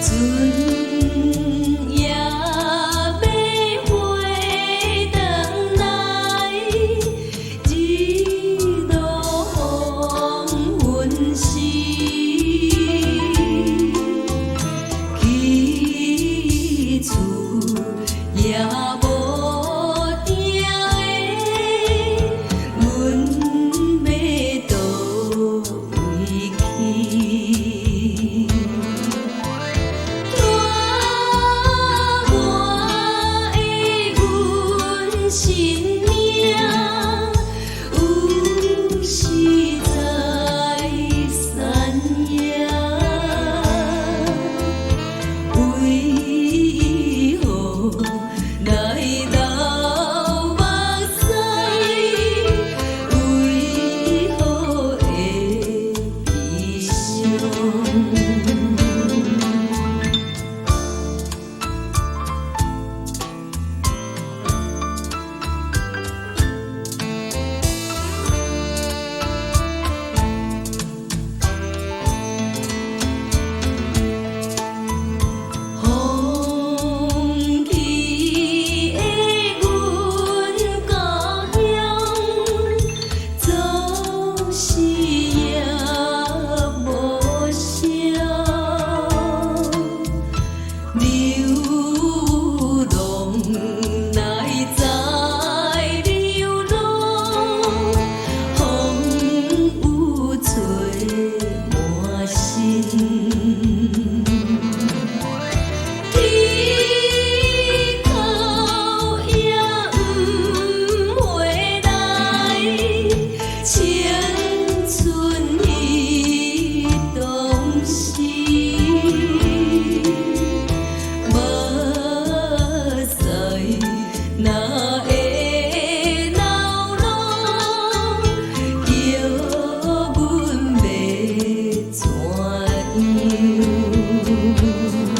船也欲回轉來，日落黃昏時，起厝也無定的，阮欲佗位去？帶我的阮性命，有時在山野，為何來流目屎？為何會悲傷？放棄的阮故鄉，總是也無捨。流浪來再流浪，風雨吹滿身。天哭也毋回來，青春彼當時，目屎若會流淌，叫阮欲怎樣？